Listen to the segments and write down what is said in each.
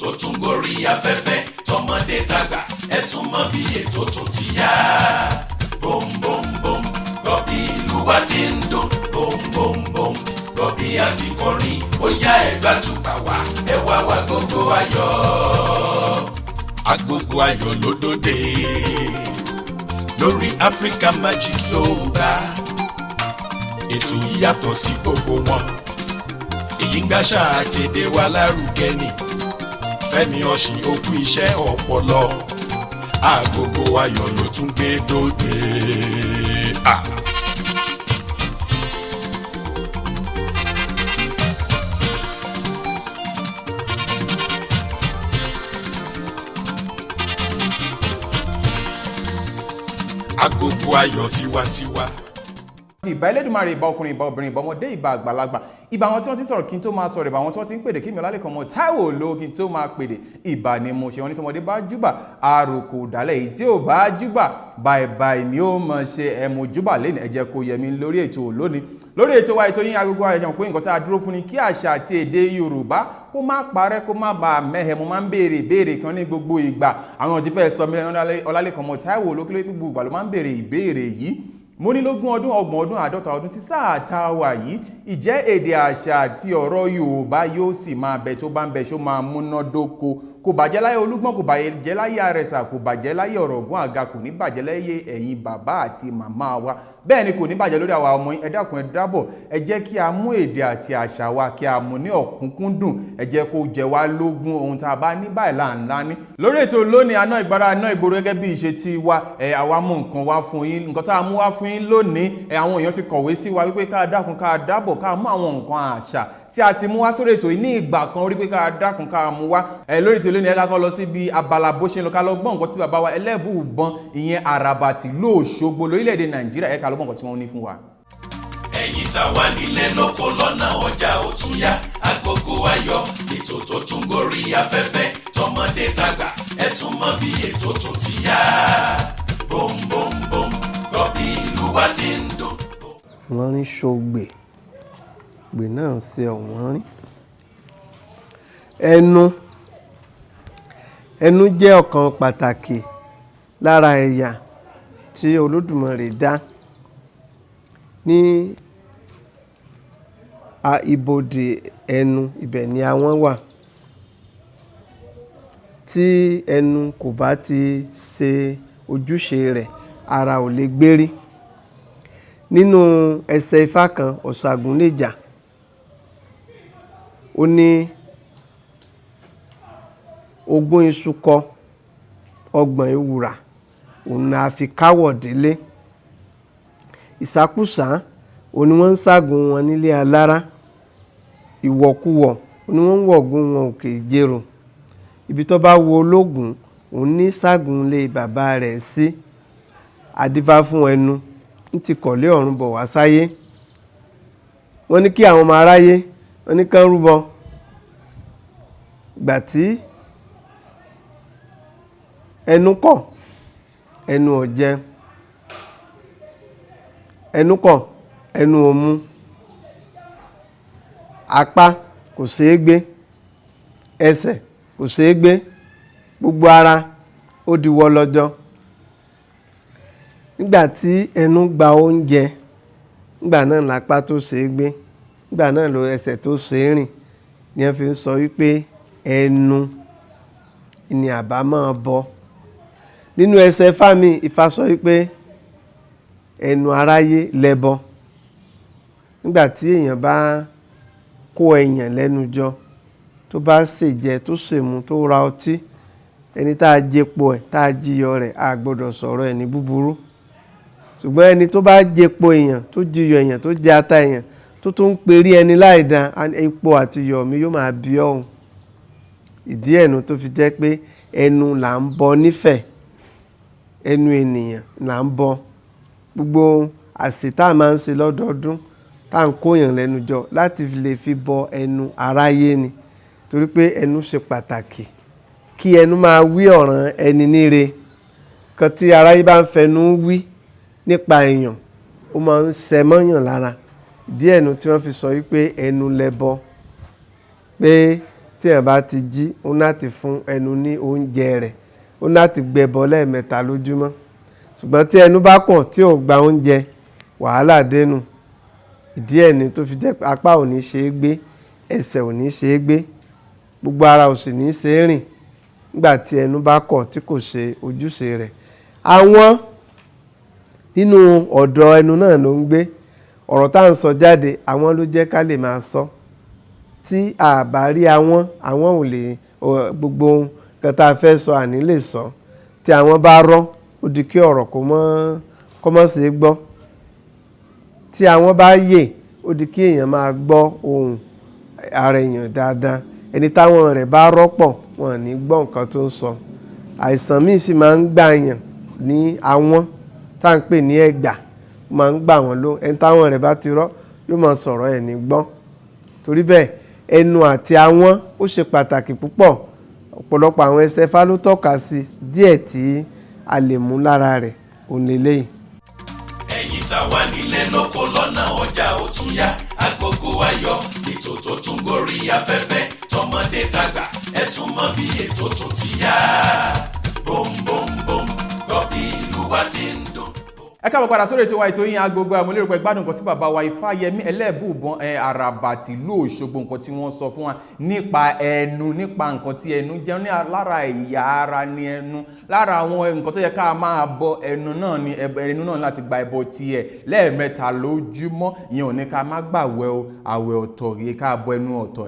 tó tún gorí afẹ́fẹ́, tọmọdé tàgbà, ẹ sún mọ́ bí ètò tún ti yá. Bom bom bom, gbọ́ bí ìlú wa ti ń dùn. Bom bom bom, gbọ́ bí a ti kọrin. Ó yá, ẹ gbàtúgbà wá, ẹ wá wá gbogbo ayọ̀. Agogo ayọ̀ ló dòde lórí Africa Magic Yorùbá. Ètò yìí yàtọ̀ sí gbogbo wọn. Èyí ń gbàṣà àtẹ̀dé wa lárugẹ ni. Fẹ́mi Ọ̀sìn òkú iṣẹ́ ọpọlọ. Agogo ayọ̀ ló tún gbé dòde. Ah. Agogo ayọ̀ tiwantiwa. Ìbà Ẹlẹ́dùmarè, ìbà ọkùnrin, ìbà obìnrin, ìbà ọmọdé, ìbà àgbàlagbà, ìbà àwọn tí wọ́n ti sọ̀rọ̀ kí n tó máa sọ̀rọ̀, ìbà àwọn tí wọ́n ti ń pèdè kí mi Ọlálẹ́kan mọ̀ Táíwò ló kí n tó máa pèdè. Ìbà ni mo ṣe. Wọn ní tọmọdé bá júbà, àròkò dálẹ̀. Èyí tí ò bá júbà, bàìbàì ni ó mọ̀ ṣe. Ẹ̀mú júbà lẹ́nu, ẹ jẹ́ kó yẹ mí lórí ètò lónìí, lórí ètò wa, ètò yín, Agogo Ayọ̀. Pé nǹkan tá a dúró fún ni kí àṣà àti èdè Yorùbá kó má parẹ́, kó má bàa mẹ́hẹ̀. Mo máa ń béèrè ìbéèrè kan ní gbogbo ìgbà. Àwọn òtí fẹ́ sọ mí Ọlálẹ́kan mọ̀ Táíwò lókè. Gbogbo ìgbà ló máa ń béèrè ìbéèrè yìí. Mo ní lógún ọdún, 30 ọdún, 50 ọdún tí sáà tá a wà yìí, ìjẹ́ èdè, àṣà àti ọ̀rọ̀ Yorùbá yóò sì máa bẹ? Tó bá ń bẹ, ṣó máa múnádóko? Kò bàjẹ́ láyé Olúgbọ́n, kò bàjẹ́ láyé Àrẹ̀sà, kò bàjẹ́ láyé Ọ̀rọ̀gún Àga, kò ní bàjẹ́ láyé ẹ̀yin bàbá àti màmá wa. Bẹ́ẹ̀ ni kò ní bàjẹ́ lórí àwa ọmọ yín. Ẹ dákun, ẹ dábọ̀, ẹ jẹ́ kí a mú èdè àti àṣà wa, kí a mú ní ọ̀kúnkúndùn. Ẹ jẹ́ kó jẹ wá lógún. Ohun tá a bá ní báyìí là ń lá ní. Lórí ètò lónìí, aná ìgbára, aná ìgboro, gẹ́gẹ́ bí ìṣe ti wa, ẹ àwa mú nǹkan wá fún yín. Nǹkan tá a mú wá fún yín lónìí, ẹ àwọn èèyàn ti kọ̀wé sí wa wípé ká dákun, ká dábọ̀, ká mú àwọn nǹkan àṣà tí a ti mú wá sórí ètò yìí ní ìgbà kan rí, pé ká dákun, ká mú wá ẹ lórí ètò lónìí. Ẹ ká kọ́ lọ síbi abala bó ṣe ń lọ, ká lọ gbọ́ nǹkan tí bàbá wa Ẹlẹ́bùúbọn, ìyẹn Àràbà tìlú Òṣogbo lórílẹ̀‐èdè Nàìjíríà, ẹ ká lọ gbọ́ nǹkan tí wọ́n ní fún wa. Ẹ̀yin tá wà nílé lóko, lọ́nà ọjà, ó tún yá. Agogo ayọ̀, ètò tó tún gorí afẹ́fẹ́, tọmọdé tàgbà, ẹ sún mọ́ bí ètò tún ti yá. Bom bom bom, gbọ́ bí ìlú wa ti ń dùn. Wọ́n rí ṣògbè gbè náà ṣe ọ̀wọ́n rí. Ẹnu, ẹnu jẹ́ ọ̀kan pàtàkì lára ẹ̀yà tí Olódùmarè dá ní ibodè ẹnu. Ibẹ̀ ni ahọ́n wà. Tí ẹnu kò bá ti ṣe ojúṣe rẹ̀, ara ò lè gbérí. Nínú ẹsẹ̀ Ifá kan, Ọ̀ṣàgúnlẹ̀jà, ó ní 20 iṣu kọ, 30 ewùrà, òun ni a fi káwọ̀ délé. Ìsákúsá òun ni wọ́n ń ságùn wọn nílé alára. Ìwọ̀kuwọ̀ òun ni wọ́n ń wọ̀gùn wọn òkè ìjérò. Ibi tó bá wo ológun, òun ní ságùn lé bàbá rẹ̀ sí. Adífá fún ẹnu ń ti kọ̀lé ọ̀run bọ̀ wá sáyé. Wọ́n ní kí àwọn ọmọ aráyé, wọ́n ní kán rúbọ. Ìgbà tí ẹnu kọ̀, ẹnu ò jẹ. Ẹnu kọ̀, ẹnu ò mu. Apá kò ṣeé gbé, ẹsẹ̀ kò ṣeé gbé, gbogbo ara ó di wọlọjọ. Nígbà tí ẹnu gba oúnjẹ, nígbà náà lápá tó ṣeé gbé, nígbà náà ló ẹsẹ̀ tó ṣeé rìn. Ni wọ́n fi ń sọ wípé ẹnu ni àbá máa bọ. Nínú ẹsẹ̀ Ifá mi, Ifá sọ wípé ẹnu aráyé lẹbọ. Nígbà tí èèyàn bá kó ẹyàn lẹ́nu jọ, tó bá sèjẹ, tó sèmu, tó ra ọtí, ẹni tá a jẹpo ẹ̀, tá a jiyọ rẹ̀, a gbọdọ̀ sọ̀rọ̀ ẹ̀ ní búburú. Ṣùgbọ́n ẹni tó bá jẹpo èèyàn, tó jiyọ èèyàn, tó jẹ ata èèyàn, tó tún ń perí ẹni láìda, epo àti iyọ̀ mi yóò máa bí ọ̀hún. Ìdí ẹnu tó fi jẹ́ pé ẹnu là ń bọ nífẹ̀ẹ́, ẹnu ènìyàn là ń bọ. Gbogbo àsè tá a máa ń ṣe lọ́dọọdún, tá à ń kóyàn lẹ́nu jọ láti lè fi bọ ẹnu aráyé ni. Torí pé ẹnu ṣe pàtàkì. Kí ẹnu máa wí ọ̀ràn ẹni níre. Nǹkan tí aráyé bá ń fẹnu wí nípa èèyàn, ó máa ń ṣẹ mọ́yàn lára. Ìdí ẹnu tí wọ́n fi sọ wípé ẹnu lẹbọ. Pé tí Tí èèyàn bá ti jí, ó ní láti fún ẹnu ní oúnjẹ rẹ̀, ó ní láti gbẹbọ lẹ́ẹ̀mẹ́ta lójúmọ́. Ṣùgbọ́n tí ẹnu bá kọ̀ tí ò gba oúnjẹ, wàhálà dénú. Ìdí ẹ̀ ni tó fi jẹ́ pé apá ò ní ṣe é gbé, ẹsẹ̀ ò ní ṣe é gbé, gbogbo ara ò sì ní ṣe é rìn nígbà tí ẹnu bá kọ̀ tí kò ṣe ojúṣe rẹ̀. Àwọn nínú ọ̀dọ̀ ẹnu náà ló ń gbé ọ̀rọ̀ tá à ń sọ jáde, àwọn ló jẹ́ ká lè máa sọ. Tí a bá rí àwọn, àwọn ò lè gbogbo nǹkan tá a fẹ́ sọ àní lè sọ. Tí àwọn bá rọ́, ó di kí ọ̀rọ̀ kó mọ́ ṣe é gbọ́. Tí àwọn bá yè, ó di kí èèyàn máa gbọ́ ohùn ara èèyàn dáadáa. Ẹni táwọn rẹ̀ bá rọ́pọ̀, wọn ò ní gbọ́ nǹkan tó ń sọ. Àìsàn míì sì máa ń gbà yàn ní àwọn tá à ń pè ní ẹ̀gbà, ó máa ń gbà wọ́n ló. Ẹni táwọn rẹ̀ bá ti rọ́, yóò máa sọ̀rọ̀ ẹ̀ ní gbọ́. Torí bẹ́ẹ̀, ẹnu àti àwọn ó ṣe pàtàkì púpọ̀. Ọ̀pọ̀lọpọ̀ àwọn ẹsẹ̀ Ifá ló tọ́ka sí díẹ̀ tí a lè mú lára rẹ̀ òun leléyìí. Ẹ̀yin tá wà nílé lóko lọ́nà ọjà ó tún yá, agogo ayọ̀ ètò tó tún gorí afẹ́fẹ́, tọmọdé tàgbà ẹ súnmọ́ bí ètò tún ti yá. Bóńbóńbóm gbọ́ bí ìlú wa ti ń dùn. Ẹ káàbọ̀ padà sórí ètò wa, ètò yín Agogo Ayọ̀. Mo lérò pé gbádùn nǹkan tí bàbá wa Ifáyẹmí Ẹlẹ́bùúbọn Àràbà tìlú Òṣogbo, nǹkan tí wọ́n sọ fún wa nípa ẹnu, nípa nǹkan tí ẹnu jẹ́ ní lára ẹ̀yà ara ní ẹnu, lára àwọn nǹkan tó yẹ ká máa bọ ẹnu náà ni ẹnu náà láti gba ẹbọ tiẹ̀ lẹ́ẹ̀mẹ́ta lójúmọ́. Ìyẹn ò ní ká má gbàwẹ̀ o, àwẹ̀ ọ̀tọ̀ yẹ ká bọ ẹnu ọ̀tọ̀.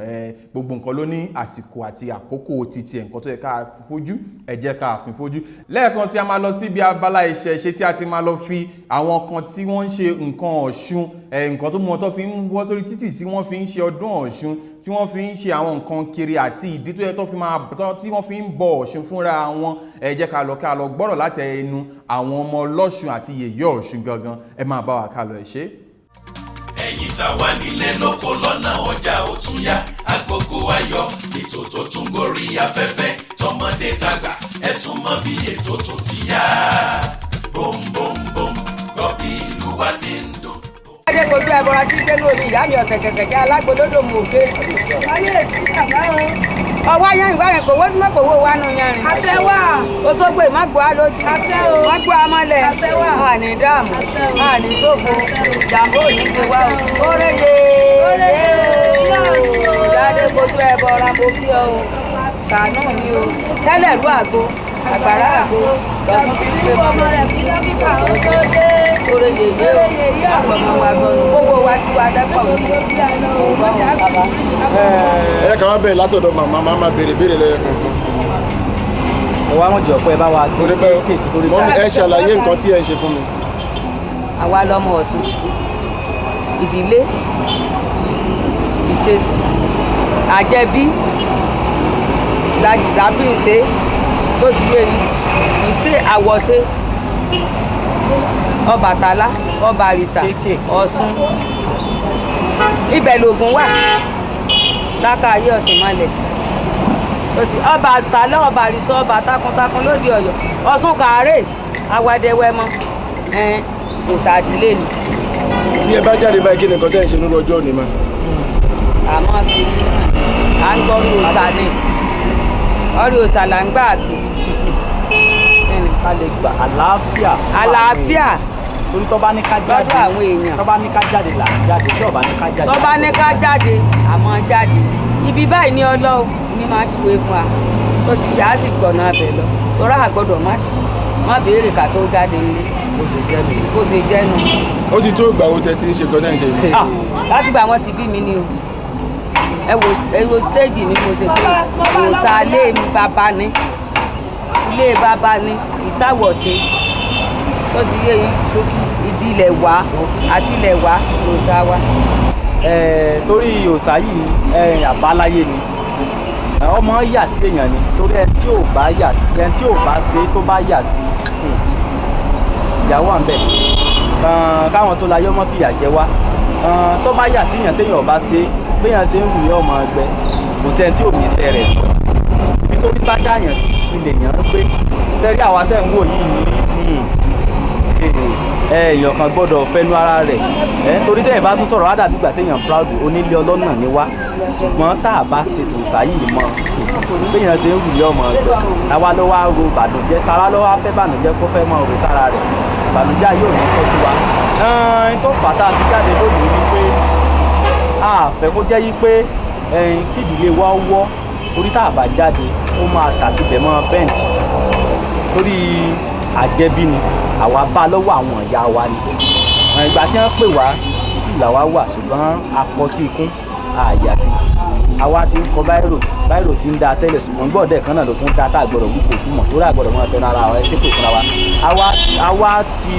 Gbogbo nǹkan ló ní àsìkò àti àkókò titi ẹ̀. Nǹkan tó yẹ ká fojú, ẹ jẹ́ ká fi fojú. Lẹ́ẹ̀kan sí, a máa lọ síbi abala ìṣẹ̀ṣe tí a ti máa lọ fi àwọn kan tí wọ́n ń ṣe nǹkan Ọ̀ṣun, nǹkan tó mú wọn tó fi ń wọ́ sórí títì, tí wọ́n fi ń ṣe ọdún Ọ̀ṣun, tí wọ́n fi ń ṣe àwọn nǹkan kiri, àti ìdí tó yẹ tó fi máa tí wọ́n fi ń bọ Ọ̀ṣun fúnra wọn. Ẹ jẹ́ ká lọ gbọ́rọ̀ láti ẹnu àwọn ọmọ ọlọ́ṣun àti yèyé Ọ̀ṣun gangan. Ẹ máa bá wa ká lọ, ẹ ṣé. Ẹ̀yin tá wà nílé lóko lọ́nà ọjà ó tún yá, agogo ayọ̀ ètò tó tún gorí afẹ́fẹ́, tọmọdé tàgbà ẹ súnmọ́ bí ètò tún ti yá. Bóńbóńbóm gbọ́ bí ìlú wa ti ń dùn. Adékojú ẹbọra tí gbé lórí ìyá mi ọ̀sẹ̀kẹ̀sẹ̀kẹ̀ alágbólódò mú òkè. Kábíyèsí bàbá o. Ọwọ́ yẹn ìwà rẹ̀ kò wó sí mọ́kò wó wa nù yẹn rìn. Àṣẹ wà. Òṣogbo ìmọ̀gbọ́ á lójú. Àṣẹ o. Wọ́n gbọ́ amọ́lẹ̀. Àṣẹ wà. Àní dààmú. Àṣẹ o. Àní ṣòfò. Jàmbó ò ní ti wá o. Óréye. Óréye o. Adékojú ẹbọra mo kí ọ o. Ṣàánú mi o. Tẹ́lẹ̀ rú àgbo. Àgbàrá àgbo. Lọ́sùn fi ń gbé Ọmọ rẹ̀ kí dókítà ó tó dé. Óréye yé o. Óréye yé o. Àgbọ̀mọ̀ wa sọnù. Gbogbo wa ti wá dẹ́pọ̀ òní. Ẹ kàn wá bẹ̀rẹ̀ látọ̀dọ̀ màmá, màmá béèrè béèrè lẹ́yọ kankan. Ẹ wá wọn jọ pé ẹ bá wa gbé kéèké torí Mọ́mí, ẹ ṣàlàyé nǹkan tí ẹ ń ṣe fún mi. Àwa lọmọ Ọ̀ṣun, ìdílé ìṣesí àjẹbí la fi ń ṣe tó ti yé yín, ìṣe àwọ̀ṣe Ọbàtálá, ọba àrìsà Ọ̀ṣun, ibẹ̀ lògùn wà láká ayé ọ̀sìn mọ́lẹ̀ tó ti Ọbàtálá, ọba àrìsà, ọba takuntakun lóde Ọ̀yọ́, Ọ̀ṣun kàárẹ̀ awadẹwẹmọ òòṣà àdílé ni. Tí ẹ bá jáde báyìí, kí ni nǹkan tẹ́ ẹ ń ṣe lórí ọjọ́ òní mà? Àmọ́ kí à ń gbọ́rú òòṣà ni, ọrí òòṣà là ń gbà kí. Ká lè gbà àlàáfíà. Àlàáfíà. Torí tó bá ní ká jáde lọ́dọ̀ àwọn èèyàn. Tó bá ní ká jáde là ń jáde, tí ò bá ní ká jáde. Tó bá ní ká jáde àmọ́ jáde. Ibi báyìí ni Ọlọ́run ní máa júwe fún wa, tó ti yà á sì gbọ̀nà abẹ lọ, torí àgbọ̀dọ̀ má béèrè ká tó jáde nílé. Bó ṣe jẹ́ nìyẹn. Bó ṣe jẹ́ nu. Ó ti tó ìgbà wo tẹ́ ti ń ṣe nǹkan tẹ́ ń ṣe yìí? Láti gbà wọ́n ti bí mi ni o. Ẹ wo stéèjì mi mo ṣe tó òòṣà ilé mi bàbá ni, ilé bàbá ni ìsáwọ̀ṣe tó ti yé yín, ìdílé wa àti ilẹ̀ wa òòṣà wa. Torí òòṣà yìí àbáláyé ni, ọmọ yà sí èèyàn ni, torí ẹni tí ò bá yà sí, ẹni tí ò bá ṣe tó bá yà sí, ìyà wà ń bẹ̀. Káwọn tó láyé ọmọ fìyà jẹ wá. Tó bá yà sí èèyàn téèyàn ò bá ṣe, béèyàn ṣe ń wù ní ọmọ ẹgbẹ́, kò sẹ́ni tí ò ní iṣẹ́ rẹ̀. Ibi tó ní bá dáyàn sí ilé èèyàn ń gbé. Sẹ́rí àwa tẹ̀ ń wò yìí ní èèyàn kan gbọ́dọ̀ fẹ́nu ara rẹ̀, torí téèyàn bá tún sọ̀rọ̀ á dàbí ìgbà téèyàn proud. Onílé ọlọ́nà ni wá, Ṣùgbọ́n tá a bá ṣètò òòṣà yìí mọ́, béèyàn ṣe ń wù yọ ọmọ ẹgbẹ́, táwa ló wá ro bànújẹ́, táwa ló wá fẹ́ bànújẹ́ kó fẹ́ mọ́ ro sára rẹ̀, bànújẹ́ yóò ní kó sí wa. Tó fà tá a fi jáde lónìí ni pé a fẹ́ kó jẹ́ yí pé kídìlé wa wọ́, orí tá a bá jáde ó máa tàtibẹ̀ mọ́ bẹ́ǹchì, torí àjẹbí ni àwa bá lọ́wọ́ àwọn ìyá wa ni. Ìgbà tí wọ́n pè wá skul làwa wà, ṣùgbọ́n akọtí ikún àyà sí àwa ti ń kọ báírò, báírò ti ń da tẹ́lẹ̀, ṣùgbọ́n gbọ́dẹ̀ kan náà ló tún da tá a gbọ́dọ̀ wí kò kú mọ̀, torí a gbọ́dọ̀ máa fẹ́ràn ara wa ẹsẹ̀ pè fúnra wa. Àwa ti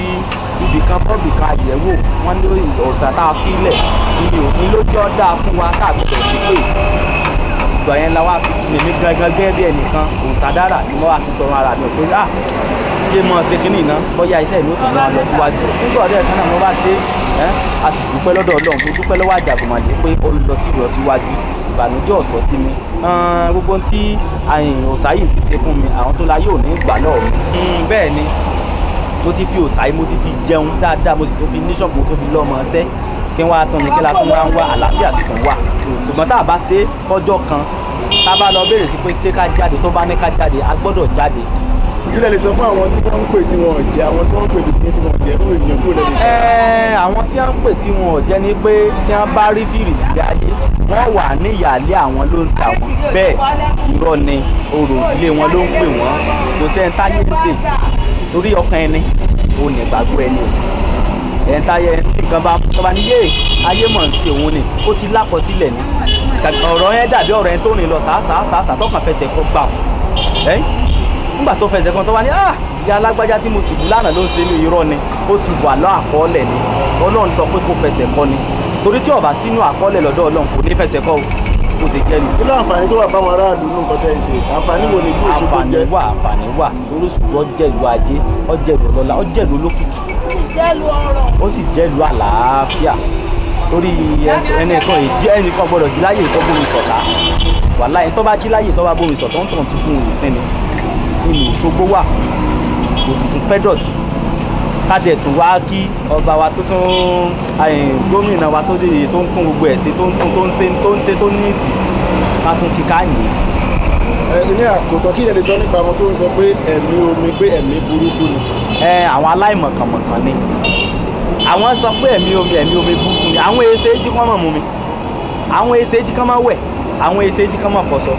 ibì kan bọ́ọ̀bì kan àyẹ̀wò wọn ní ọ̀sà tá a fi lẹ̀ ní òpin lójọ́ dáa fún wa tá a gbọ́dọ̀ sí pé ìgbà yẹn la wá fi mímí gangan gẹ́gẹ́ bí ẹnìkan òǹsàdára ni wọ́n wá fi tọrọ ara mi ò pé ah yé mọ́ ṣe kínní iná bóyá iṣẹ́ mi ò tún máa lọ síwájú. Nígbà ọ̀dẹ́ kan náà mo bá ṣe é, a sì dúpẹ́ lọ́dọ̀ Ọlọ́run, mo dúpẹ́ lọ́wọ́ Àjàgùnmàlè pé ó lọ sí ìlọsíwájú, ìbànújẹ́ ọ̀tọ̀ sí mi. Gbogbo tí òòṣà yìí ti ṣe fún mi, àwọn tó la yóò ní gbà lọ́wọ́ mi. Bẹ́ẹ̀ ni mo ti fi òòṣà yìí, mo ti fi jẹun dáadáa, mo sì tún fi ní ṣọ́ọ̀bù, mo tún fi lọ́mọ ṣẹ́ kí wọ́n á tán ni kí la tún wá ń wá àlàáfíà sì tún wà. Ṣùgbọ́n tá a bá ṣe fọ́jọ́ kan, tá a bá lọ béèrè sí pé ṣé ká jáde, tó bá ní ká jáde, a gbọ́dọ̀ jáde. Kí lẹ lè sọ fún àwọn tí wọ́n ń pè tí wọ́n ò jẹ́, àwọn tí wọ́n ń pè tí wọ́n ò jẹ́, fún ènìyàn tó lè lè. Àwọn tí wọ́n ń pè tí wọ́n ò jẹ́ ni pé tí wọ́n bá rí fìrìfìrì ayé, wọ́n wà ní ìyàlé àwọn ló ń ṣe àwọn bẹ́ẹ̀. Irọ́ ni, orò ìdílé wọn ló ń pè wọ́n, kò sẹ́ni táyé ń ṣe, torí ọkàn ẹni ò ní gbàgbọ́ ẹni o. Ẹni táyé tí nǹkan bá tó bá ní yé ayé mọ̀ ń ṣe òun ni ó ti lákọsílẹ̀ ni. Ọ̀rọ̀ yẹn dàbí ọ̀rọ̀ yẹn tó rìn lọ sàásàásàásà tọkàn fẹsẹ̀ kọ gbà ọ́ nígbà tó fẹsẹ̀ kan tó wá ní ah ìyá alágbájá tí mo sì bú lánàá ló ń ṣe ní irọ́ ni, ó ti wà lọ́ àkọọ́lẹ̀ ni. Ọlọ́run sọ pé kó fẹsẹ̀ kọ ni, torí tí ó bá sínú àkọọ́lẹ̀ lọ́dọ̀ Ọlọ́run kò ní fẹsẹ̀ kọ o, kò sì jẹ́ ni. Kí ló àǹfààní tó wà fáwọn aráàlú nínú nǹkan tẹ́ ń ṣe? Àǹfààní wo ni bí Òṣogbo jẹ́? Àǹfààní wà, àǹfààní wà, torí Òṣogbo jẹ́ ìlú ajé, ó jẹ́ ìlú ọlọ́lá, ó jẹ́ ìlú olókìkí, ó sì jẹ́ ìlú àlàáfíà, torí ẹnìkan ẹnìkan gbọ́dọ̀ jí láyè tó bómi sọ̀tá. Wàláhì tó bá jí láyè tó bá bómi sọ̀tá ń tàn tí kún ìsìn ni nínú Òṣogbo wà fún, kò sì tún fẹ́ dọ̀tí. Kájẹ̀ tún wá kí ọba wa tó tún gómìnà wa tó dé tó ń tún gbogbo ẹ̀ ṣe, tó ń tún tó ń ṣe tó ń ṣe tó ní ìtì, ká tún kí ká yìn. Ní àkótán, kí ẹ lè sọ nípa àwọn tó ń sọ pé ẹ̀mí omi, pé ẹ̀mí burúkú ni? Àwọn aláìmọ̀kànmọ̀kàn ni àwọn sọ pé ẹ̀mí omi, ẹ̀mí omi burúkú ni. Àwọn èsè jí kán mọ̀ mú mi, àwọn èsè jí kán mọ̀ wẹ̀, àwọn èsè jí kán mọ̀ fọṣọ,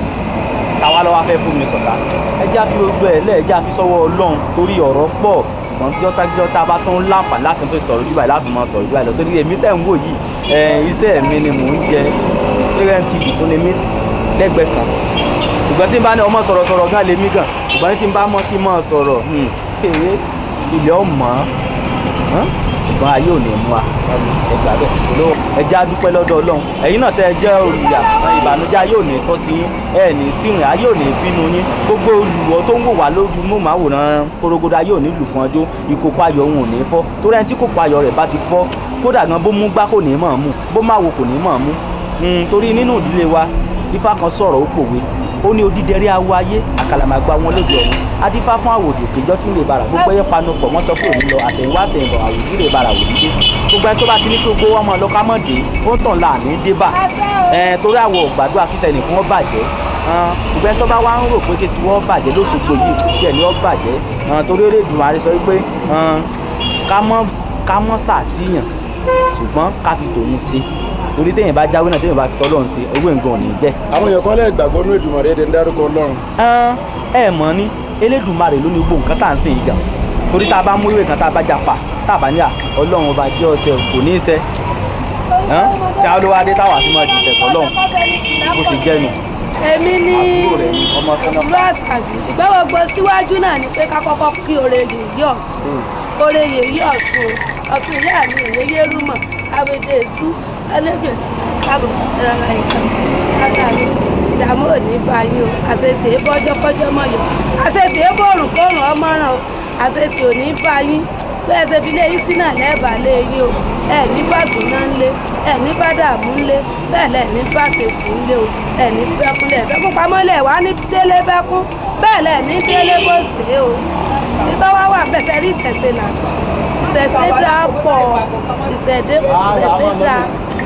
táwa lọ́wọ́ fẹ́ fún mi sọ̀tà. Ẹ jẹ́ àfi gbogbo ẹ̀ lẹ́, ẹ jẹ́ àfi sọ́wọ́ Ọlọ́run, torí ọ̀rọ̀ pọ̀. Ṣùgbọ́n jọ́tájọ́tá bá tún láǹfààní láti tún sọ̀rọ̀ jù báyìí, láti máa sọ̀rọ̀ jù báyìí lọ, torí èmi tẹ̀ ń wò yìí, iṣẹ́ mi ni mò ń jẹ, AMTV tó ní mí lẹ́gbẹ̀ẹ́ kan. Ṣùgbọ́n tí n bá ní ọmọ sọ̀rọ̀sọ̀rọ̀ gan lèmi gan, ṣùgbọ́n tí n bá mọ́ kí n máa sọ̀rọ̀ ilẹ̀ ọmọ, ṣùgbọ́n ayé ò ní mú wa ẹgbàá bẹ́ẹ̀. Ẹ jẹ́ á dúpẹ́ lọ́dọ̀ Ọlọ́run. Ẹ̀yin náà tẹ́ ẹ jẹ́ olùyà, ìbànújẹ́ ayé ò ní tọ́ sí yín, ẹ ní sírìn, ayé ò ní bínú yín. Gbogbo olùwọ́ tó ń wò wá lójú móhùnmáwòrán Korogodo, ayé ò ní lù fún ọjọ́, ìkòkò ayọ̀ òun ò ní fọ́, torí ẹni tí kòkò ayọ̀ rẹ̀ bá ti fọ́, kódà gan bó mú gbá kò ní mọ̀ mú, bó má wo kò ní mọ̀ mú. Torí nínú ìdílé wa, Ifá kan sọ̀rọ̀ ó pòwe, ó ní odídẹrẹ́ awo ayé àkàlàmàgbà wọn lóde ọ̀run, adífá fún àwòdì òkèjọ́ tí ń lè bàrà, gbogbo ẹyẹ panu pọ̀ wọ́n sọ pé òun lọ, àtẹ̀yìnwá àtẹ̀yìnbọ̀ àwòdì lè bàrà òdì dé. Gbogbo ẹni tó bá ti ní kí gbogbo wọn mọ̀ lọ ká mọ̀ dé, ó ń tàn láàní dé bà. Torí àwọ̀ gbàdúrà kí tẹnìkan wọ́n bàjẹ́. Ṣùgbọ́n tó bá wá ń rò pé kí tí wọ́n bàjẹ́ lóṣogbo yìí, tiẹ̀ ni wọ́n bàjẹ́. Torí Elédùmarè sọ wípé ká mọ́ sàṣìyàn, ṣùgbọ́n ká fi tòun ṣe, torí téèyàn bá jáwé náà, téèyàn bá fi tọ́lọ́run ṣe, ewé nǹkan ò ní jẹ́. Àwọn èèyàn kan lè gbàgbọ́ nínú Èdùmàrè, ẹ̀dẹ̀ ń dárúkọ Ọlọ́run. Ẹ mọ̀ ní Elédùmarè ló ní gbogbo nǹkan tá à ń sìn yìí gan, torí tá a bá mú ìwé kan tá a bá japa, tá a bá ní à Ọlọ́run ọba jẹ́ ọ̀sẹ̀ kò ní í ṣe kí a ló wá dé táwa fi máa jìtẹ̀ sọ́lọ́run, bó ṣe jẹ́ nù. Èmi ní ìlú Àṣàbí. Ìgbà gbogbo síwájú náà ni pé ká kọ́kọ́ kí oore yèyí Ọ̀ṣun, oore yèyí Ọ̀ṣun, Ọ̀ṣun ìyá mi òye yérúmọ̀ àwẹ̀dẹ̀ èṣù ẹlẹ́bìrì káàbọ̀ ẹ̀rọ ìkànnì sákàlù. Ìdààmú ò ní bá yín o, àṣetì bọ́jọ́kọ́jọ́ mọ̀yọ́, àṣetì bòrùn kórùn ọmọràn o, àṣetì ò ní bá yín. Bẹ́ẹ̀ ṣe fi lé yín sí náà lẹ́ẹ̀bà lé yín o, ẹ̀ ní bàgbọ́n náà ń lé, ẹ̀ ní bá dààmú ń lé, bẹ́ẹ̀ lẹ̀ ní bá ṣètì ń lé o, ẹ̀ ní bẹ́kúnlẹ̀ bẹ́kún pamọ́lẹ̀ wá ní délé bẹ́kún, bẹ́ẹ̀ lẹ̀ ní délé bó ṣe o. Ìtọ́wá wà bẹ̀sẹ̀ rí ìṣẹ̀ṣe làgbà, ìṣẹ̀ṣe dà pọ̀, ìṣẹ̀ṣe dà.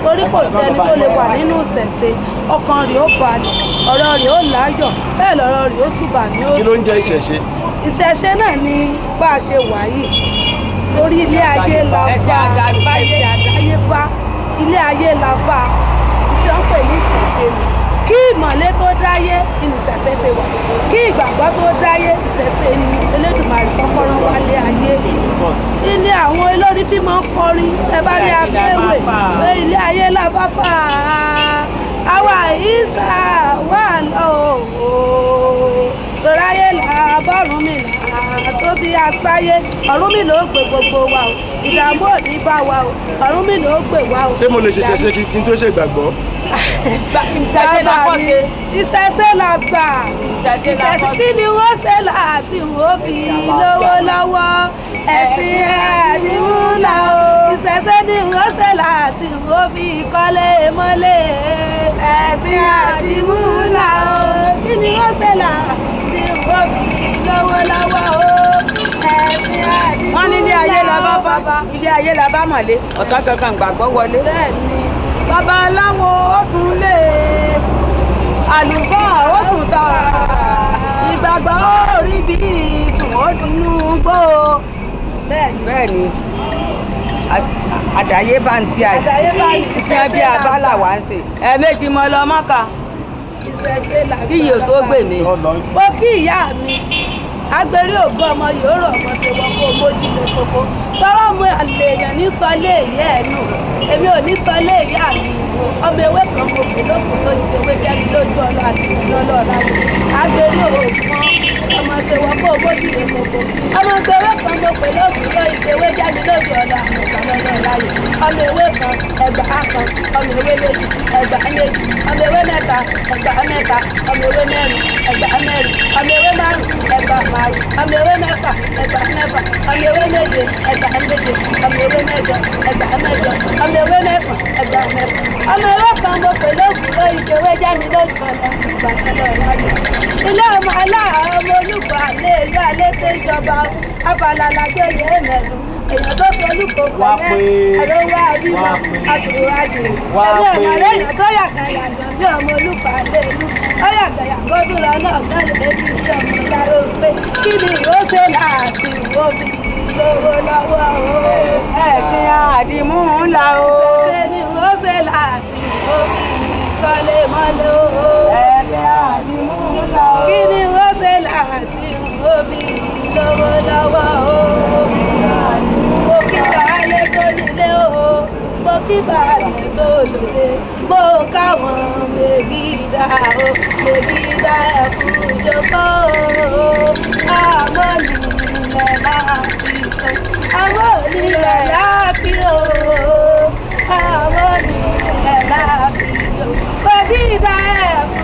Torí kò sẹ́ni tó lè wà nínú ìṣẹ̀ṣe, ọkàn rẹ̀ ó balẹ̀, ọ̀rọ̀ rẹ̀ ó láyọ̀, bẹ́ẹ̀ lọ̀rọ̀ rẹ̀ ó túbà ní ó. Kí ló ń jẹ́ ìṣẹ̀ṣe? Ìṣẹ̀ṣe náà ni bá a ṣe wà yìí, torí ilé ayé la bá, ẹsẹ̀ àdáyébá, ilé ayé la bá, tí wọ́n pè ní ìṣẹ̀ṣe ni. Kí ìmọ̀lé tó dáyé ni ìṣẹ̀ṣe ṣe wà, kí ìgbàgbọ́ tó dáyé ìṣẹ̀ṣe ni Elédùmarè kọ́kọ́rọ́ wálé ayé. Ilé àwọn olórí fi máa ń kọrin, ẹ bá rí akéwè pé ilé ayé la bá fà á, àwa ìsà wà lọ òó, lọ́ráyé là bọ́rùn mi là tó bí asáyé, ọ̀run mi ló gbé gbogbo wa o, ìdààmú ò ní bá wa o, ọ̀run mi ló gbé wa o. Ṣé mo lè ṣe ìṣẹ̀ṣe kí n tó ṣe ìgbàgbọ́? Bàbá mi, ìṣẹ̀ṣe la gbà, ìṣẹ̀ṣe kí ni wọ́n ṣe láti wọ́n fi lówó lọ́wọ́, ẹ̀sìn àdìmúlà o, ìṣẹ̀ṣe ni wọ́n ṣe láti wọ́n fi kọ́lé mọ́lé, ẹ̀sìn àdìmúlà o, kí ni wọ́n ṣe láti wọ́n fi lówó lọ́wọ́ o, ẹ̀sìn àdìmúlà o. Wọ́n ní ilé ayé la bá fa, ilé ayé la bá mọ̀lé, ọ̀sán kankan gbàgbọ́ wọlé. Bẹ́ẹ̀ni. Babaláwo ó sùn lé, àlùfáà ó sùn tààrà, ìgbàgbọ́ ó rí bí sùn ó dùnú gbó. Bẹ́ẹ̀ni, àdáyébá ń tí a ìṣẹ́ bí abala wà ń ṣe. Ẹ̀ẹ̀mejì mo lọ Mọ́kà, kí iye tó gbè mí. Mo kí ìyá mi, agbèrè ògo ọmọ yòórò ọmọ ṣe wọ́n kó mójú lé koko. Tọ́rọ́ mu àlè èèyàn ní sọlé ìyá ẹ̀ nù, èmi ò ní sọlé ìyá mi. Ọmọ ewé kan mo pè lókun tó ń jẹwé jẹ́bi lójú ọlọ́ àti ìjọ ọlọ́ọ̀la mi. Agbèrè ògo ọmọ ṣe wọ́n kó mójú lé koko. Ọmọ ewé kan mo pè lókun tó ń jẹwé jẹ́bi lójú ọlọ́ àti ìjọ ọlọ́ọ̀la mi. Ọmọ ewé kan ẹgbàá kan, ọmọ ewé méjì ẹgbàá méjì, ọmọ ewé mẹ́ta ẹgbàá mẹ́ta, ọmọ ewé mẹ́rin ẹgbàá mẹ́rin, ọmọ ewé márùn ẹgbàá márùn, ọmọ ewé mẹ́fà ẹgbàá mẹ́fà, ọmọ ewé méje ẹgbàá méje, ọmọ ewé mẹ́jọ ẹgbàá mẹ́jọ, ọmọ ewé mẹ́sàn ẹgbàá mẹ́sàn. Ọmọ ewé kan mo pè lóògùn ló ìṣèwé jẹ́ mi lójú ọ̀la ìgbà kan lọ́la mi. Ilé ọmọ aláàmọ olùkọ́ àlẹ́ ìlú alẹ́ tó ń jọba afalàlàjọyè mẹ́nu. Èèyàn tó sọ olùkọ́ pẹ̀lẹ́ àlọ́wọ́ àbímọ àsòwò àjèrè. Ẹ̀mí ọ̀nà rẹ̀ èèyàn tó yàgàyàgàn bí ọmọ olùkọ́ àlẹ́ ìlú. Ó yàgàyàgàn tó lọ náà kán lè fi sí ọmọ láró pé kí ni ìwọ ṣe láti ìwọ fi lówó lọ́wọ́ o. Ẹ̀sìn àdìmúlà o. Ṣé ni ìwọ ṣe láti ìwọ fi kọ́lé mọ́lé o. Ẹ̀sìn àdìmúlà o. Kí ni ìwọ ṣe láti ìwọ fi lówó lọ́wọ́ o. Mo kí baálé tó nílé o, mo kí baálé tó lóde, mo káwọn mègídà o, mègídà ẹ̀kú jókòó o, àmọ́ nílẹ̀ láti o, àmọ́ nílẹ̀ láti o, àmọ́ nílẹ̀ láti o, mègídà ẹ̀kú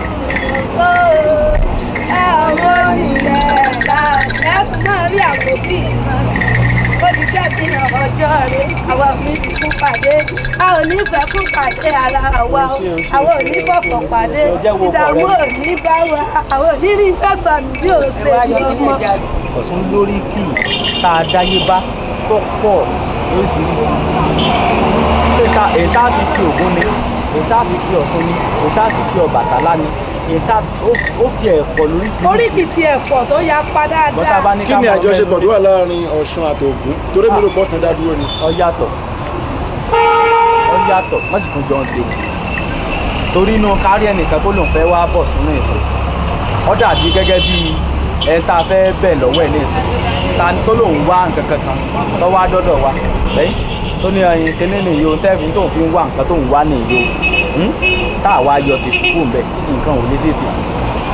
jókòó o, àmọ́ nílẹ̀ láti o. Ẹ̀sùn náà rí àpótí ìsan ó ti jẹ́ bí ọjọ́ rẹ̀, àwa ò ní fi kún pàdé, a ò ní fẹ́ kún pàdé ara wa o, àwa ò ní fọ̀fọ̀ pàdé, ìdààmú ò ní bá wa, àwa ò ní rí fẹ́sọ̀nù bí ò ṣe ní ọmọ. Ọ̀ṣun lórí kì tá a dáyé bá tó pọ̀ lóríṣiríṣi. Èyí tá a fi kí Ògún ni, èyí tá a fi kí Ọ̀ṣun ni, èyí tá a fi kí Ọbàtálá ni, èyí tá ó tiẹ̀ pọ̀ lóríṣiríṣi. Oríkì tiẹ̀ pọ̀ tó ya pa dáadáa. Kí ni àjọṣepọ̀ tó wà láàrin Ọ̀ṣun àti Ògún? Torí mi rò pé Ọ̀ṣun dá dúró ni. Ó yàtọ̀, ó yàtọ̀, wọ́n sì tún jọ ń ṣe. Torí inú kárí ẹnìkan tó lòun fẹ́ wá bọ̀ sínú ìsìn. Ó dàbí gẹ́gẹ́ bí ẹni tá a fẹ́ bẹ̀ lọ́wọ́ ẹ̀ ní ìsìn. Ta ni tó lòun wá nǹkan kankan tó wá dọ́dọ̀ wa. Lẹ́yìn tó ní ẹyin kíní nìyí o, tẹ́ẹ̀fì tó ń fi wá nǹkan tó ń wá nìyí o. Tá a wá yọ ti sùkúù ńbẹ, nǹkan ò lè ṣèṣe.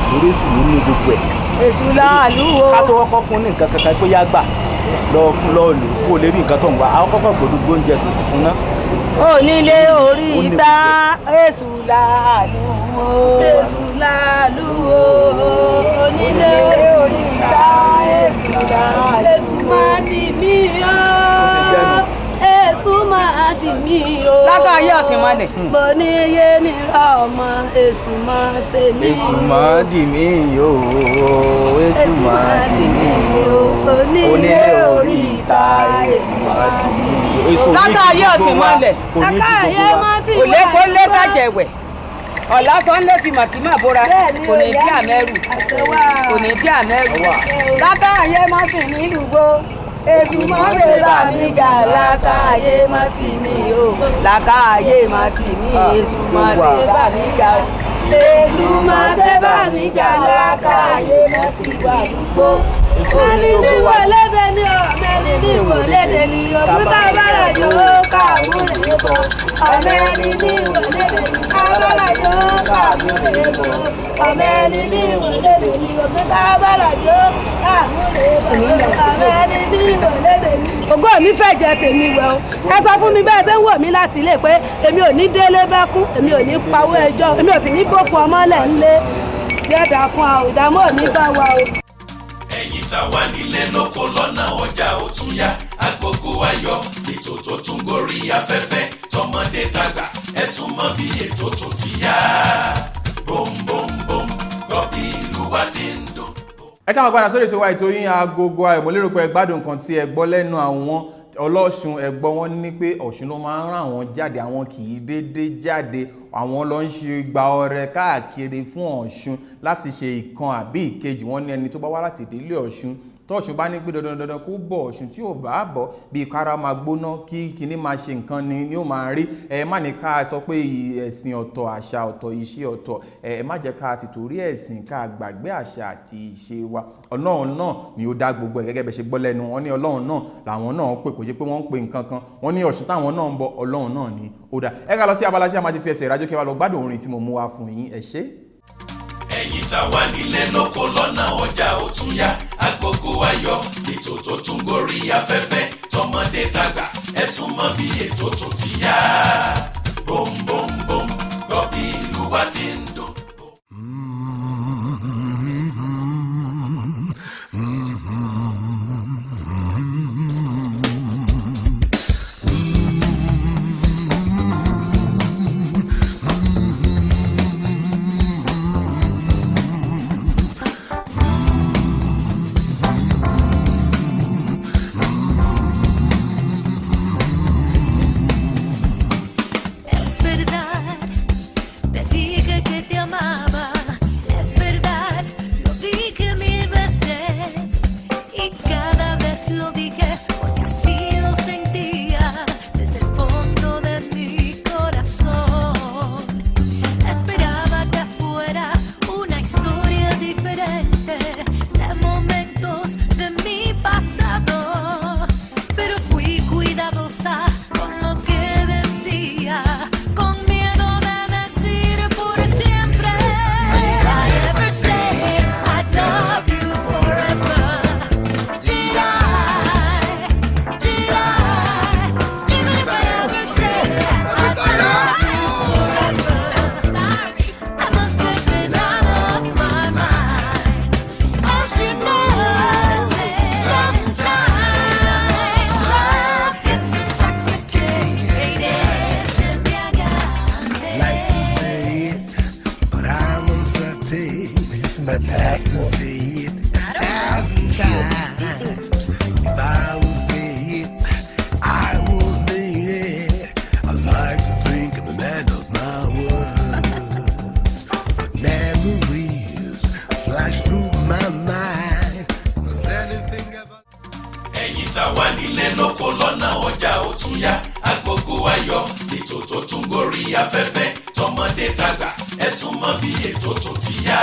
Torí èṣù ló ní gbogbo ẹ̀. Èṣù láàlú o. Ká tó kọ́kọ́ fún ní nǹkan kankan pé yá gbà lọ fún lọ lò kó lè rí nǹkan tó ń wá. Àwọn kọ́kọ́ gbòdú gbóúnjẹ tó sì fún ná. Onílé orí ìta èṣù láàlú o. Èṣù láàlú o. Onílé orí ìta èṣù láàlú o. Èṣù máa dì mí o. Èṣù máa dì mí o. Lákà Ayé ọ̀sìn mọ́lẹ̀. Mo ní yé nírọ̀ ọmọ, èṣù mọ́ ṣe mí. Èṣù mọ́ dì mí o, èṣù mọ́ dì mí o, onílé orí ìta, èṣù mọ́ dì mí o. Èṣù ò ní Lákà di ayé gbogbo ọ̀sìn wa, mọ́lẹ̀. kò ní di Lákà ayé gbogbo wa. mọ́ ti Kò lé wà kó lé nígbà. fẹ̀jẹ̀ wẹ̀. Ọ̀la tó ń lé fi màkìmá bóra. Bẹ́ẹ̀ni, Kò ní ìyá bí mi. àmẹ́rù. Àṣẹ wà. Kò ní bí àmẹ́rù. Lákà ayé mọ́ sí mi lùgbó. Èṣù mọ́ ṣe bá mi jà, lákà ayé mọ́ tì mí o. Lákà ayé mọ́ tì mí, èṣù mọ́ ṣe bá mi jà o. Èṣù mọ́ ṣe bá mi jà, lákà ayé mọ́ ti wà lùgbó. Èṣù ò ní Ẹni di ní gbogbo wa. wọlédè ni ọ̀mọ ẹni ní wọlédè ni òkúta bára yóò kàwúrè bọ̀. Ọmọ ẹni ní wọlédè ni abára yóò kàwúrè bọ̀. Ọmọ ẹni ní wọlédè ni òkúta bára yóò kàwúrè bọ̀. Ọmọ ẹni ní wọlédè ni. Ògo mi fẹ́ jẹ tèmi wẹ̀ o. Ẹ sọ fún mi bẹ́ẹ̀ ṣe ń wò mí láti ilé pé èmi ò ní délé bẹ́kún, èmi ò ní pawó ẹjọ́, èmi ò sì ní bókun ọmọlẹ̀ ńlé. Yọ̀dà fún wa ò, ìdààmú ò ní bá wa o. Ẹ̀yin tá wà nílé lóko lọ́nà ọjà, ó tún yá, Agogo Ayọ̀, ètò tó tún gorí afẹ́fẹ́, tọmọdé tàgbà, ẹ sún mọ́ bí ètò tún ti yá. Bóńbóńbóm gbọ́ bí ìlú wa ti ń dùn. Ẹ káwọn padà sórí ètò wa, ètò yín, Agogo Ayọ̀. Mo lérò pé ẹ gbádùn nǹkan tí ẹ gbọ́ lẹ́nu àwọn ọlọ́ṣun. Ẹ gbọ́ wọn ní pé Ọ̀ṣun ló máa ń rán àwọn jáde, àwọn kì í dédé jáde, àwọn ló ń ṣe gba ọrẹ káàkiri fún Ọ̀ṣun láti ṣe ìkan àbí ìkejì. Wọn ní ẹni tó bá wá láti ìdílé Ọ̀ṣun, tọ́ọ̀ṣun bá ní pé dandan dandan kó bọ̀ Ọ̀ṣun, tí ò bá bọ̀, bí kára máa gbóná, kí kinní máa ṣe nǹkan ni ó máa rí. Ẹ má ní ká sọ pé ẹ̀sìn ọ̀tọ̀, àṣà ọ̀tọ̀, ìṣe ọ̀tọ̀. Ẹ má jẹ́ ká ti torí ẹ̀sìn ká gbàgbé àṣà àti ìṣe wa. Ọlọ́run náà ni ó dá gbogbo ẹ̀, gẹ́gẹ́ bẹ́ ṣe gbọ́ lẹ́nu wọn ní Ọlọ́run náà làwọn náà pè, kò ṣe pé wọ́n ń pe nǹkan kan. Wọ́n ní Ọ̀ṣun táwọn náà ń bọ, Ọlọ́run náà ni ó dá. Ẹ ká lọ sí abala tí a máa ti fi ẹsẹ̀ ìrájò kí wàá lọ gbádùn orin tí mo mú wá fún yín. Ẹ ṣé. Ẹ̀yin tá wà nílé lóko lọ́nà ọjà, ó tún yá, Agogo Ayọ̀, ètò tó tún gorí afẹ́fẹ́, tọmọdé tàgbà, ẹ sún mọ́ bí ètò tún ti yá. Bóńbóńbóm gbọ́ bí ìlú wa ti ń dùn. Es verdad, te dije que te amaba. Es verdad, lo dije mil veces. Y cada vez lo dije porque así lo sentía desde el fondo de mi corazón. Esperaba que fuera una historia diferente de momentos de mi pasado. Pero fui cuidadosa con lo que decía, con miedo de decir por siempre. Did I ever say I'd love you forever? Did I? Did I? Even if I ever said I'd love you forever, I must have been out of my mind. As you know, sometimes love gets intoxicated. Like to say it, but I'm uncertain. My Like to passport. say it 1,000 times. If I would say it, I would mean it. I like to think I'm a man of my words, but memories flash through my mind. Was anything ever? Ẹ̀yin tá wà nílé lóko lọ́nà ọjà, ó tún yá, Agogo Ayọ̀, ètò tó tún gorí afẹ́fẹ́, tọmọdé tàgbà, ẹ sún mọ́ bí ètò tún ti yá.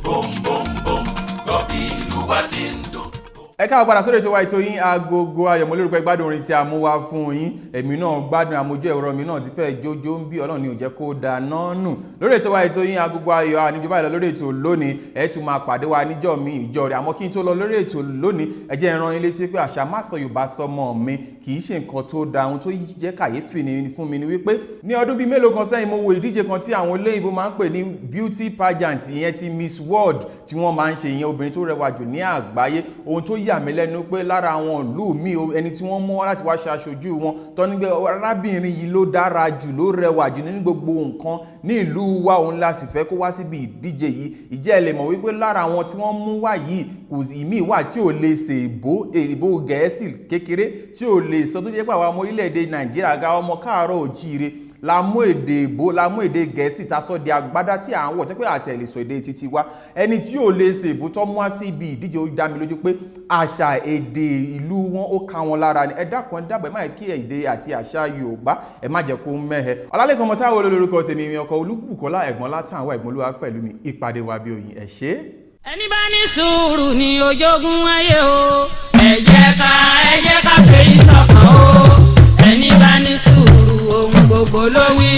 Bóńbóńbóm gbọ́ bí ìlú wa ti ń dùn. Ẹ káàbọ̀ padà sórí ètò wa, ètò yín, Agogo Ayọ̀. Mo lérò pé gbádùn orin tí a mú wá fún yín. Èmi náà gbádùn. Àmójú ẹ̀rọ mi náà ti fẹ́ jójó ń bí, Ọlọ́run ni ò jẹ́ kó dáná nù. Lórí ètò wa, ètò yín, Agogo Ayọ̀, àníjọba ìlọ lórí ètò lónìí. Ẹ tún máa pàdé wa níjọ́ mi ìjọ rẹ̀. Àmọ́ kí n tó lọ lórí ètò lónìí, ẹ jẹ́ n rán yín létí pé àṣà má sọ Yorùbá sọmọ mi kì í ṣe nǹkan tó da. Ohun tó jẹ́ kàyéfì ni fún mi ni wípé ní ọdún bíi mélòó kan sẹ́yìn, mo wo ìdíje kan tí àwọn olóyìnbó máa ń pè ní beauty pageant, ìyẹn ti Miss World tí wọ́n máa ń ṣe, ìyẹn obìnrin tó rẹwà jù ní àgbáyé. Ohun tó yà yà mí lẹ́nu pé lára àwọn ìlú mi ẹni tí wọ́n mú wá láti wá ṣe aṣojú wọn tó ní pé arábìnrin yìí ló dára jù, ló rẹwà jù nínú gbogbo nǹkan ní ìlú wa, òun la sì fẹ́ kó wá síbi ìdíje yìí. Ìjẹ́ ẹ lè mọ̀ wípé lára àwọn tí wọ́n mú wá yìí, kò sí ìmíì wà tí ò lè ṣe èbó, èbó Gẹ̀ẹ́sì kékeré tí ò lè sọ, tó jẹ́ pé àwọn ọmọ orílẹ̀-èdè Nàìjíríà ga, ọmọ káàárọ̀ òjíire, la mú èdè èbó, la mú èdè Gẹ̀ẹ́sì ta sọ di agbádá tí à ń wọ̀, tẹ́ pé àti ẹ̀ lè sọ èdè títí wa. Ẹni tí ò lè ṣe èbó tó mú wá sí ibi ìdíje, ó dá mi lójú pé àṣà èdè ìlú wọn ó ká wọn lára ni. Ẹ dákun, ẹ dábàá, ẹ má kí èdè àti àṣà Yorùbá, ẹ má jẹ́ kó mẹ́hẹ. Ọlálẹ́kan ọmọ táwọn olórúkọ tèmi mi, ọkọ Olúbùkọ́lá, ẹ̀gbọ́n látàwọn ẹ̀gbọ́n olúwa pẹ̀lú mi. Ìpàdé wa bí oyin. Ẹ ṣé. Ẹni bá ní sùúrù ní ojoogun ayé o. Ẹ jẹ́ ká, ẹ jẹ́ ká fèyí sọ́kàn o. Ẹni bá ní sùúrù, ohun gbogbo ló wí.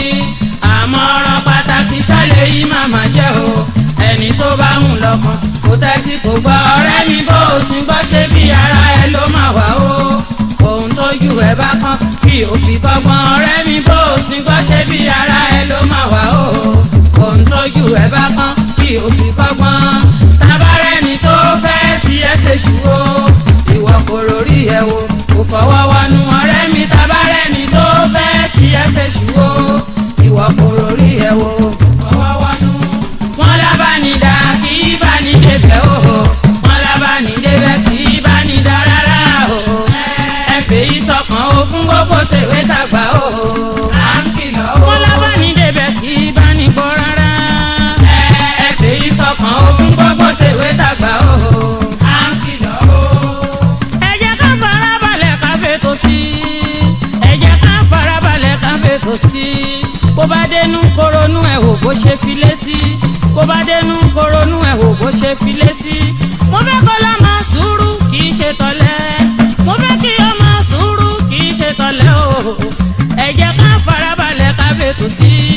Àmọ́ ọ̀rọ̀ pàtàkì ṣálẹ̀ yìí màmá jẹ́ o. Ẹni tó bá ń lọ́kàn kò tẹ́tí kò gbọ́, ọ̀rẹ́ mi, bó o sì gbọ́, ṣe bí ara ẹ ló máa wà o. Ohun tójú ẹ bá kán kí o fi kọ́gbọ́n, ọ̀rẹ́ mi, bó o sì gbọ́, ṣe bí ara ẹ ló máa wà o. Ohun tójú ẹ bá kán kí o fi kọ́gbọ́n. Tabarẹ́ni tó fẹ́ fi ẹ́ ṣe ṣù o, ìwọ kò rórí ẹ wo, kò fọwọ́ wọnú, ọ̀rẹ́ mi. Tabarẹ́ni tó fẹ́ fi ẹ́ ṣe ṣù o, ìwọ kò rórí ẹ wo, kò fọwọ́ wọnú. Wọn lábánidá kì í bá ní débẹ̀ o, wọn lábánidébẹ̀ kì í bá ní dá rárá o. Ẹ fèyí sọkàn o, fún gbogbo tèwé tàgbà o. À ń kìlọ̀ o. Wọn lábánidébẹ̀ kì í bá ní gbọ́ rárá. Ẹ fèyí sọkàn o, fún gbogbo tèwé tàgbà o. À ń kìlọ̀ o. Ẹ jẹ́ ká farabalẹ̀ ká fètò sí i. Ẹ jẹ́ ká farabalẹ̀ ká fètò sí i. Bó bá dénú koronú ẹ̀ wò bó ṣe fi lé sí. Bó bá dénú koronú ẹ̀ wò bó ṣe fi lé sí. Mo fẹ́ kó lọ́ máa sùúrù, kì í ṣe tọ̀lẹ́. Mo fẹ́ kí o máa sùúrù, kì í ṣe tọ̀lẹ́ o. Ẹ jẹ́ ká farabalẹ̀ ká fètò sí i.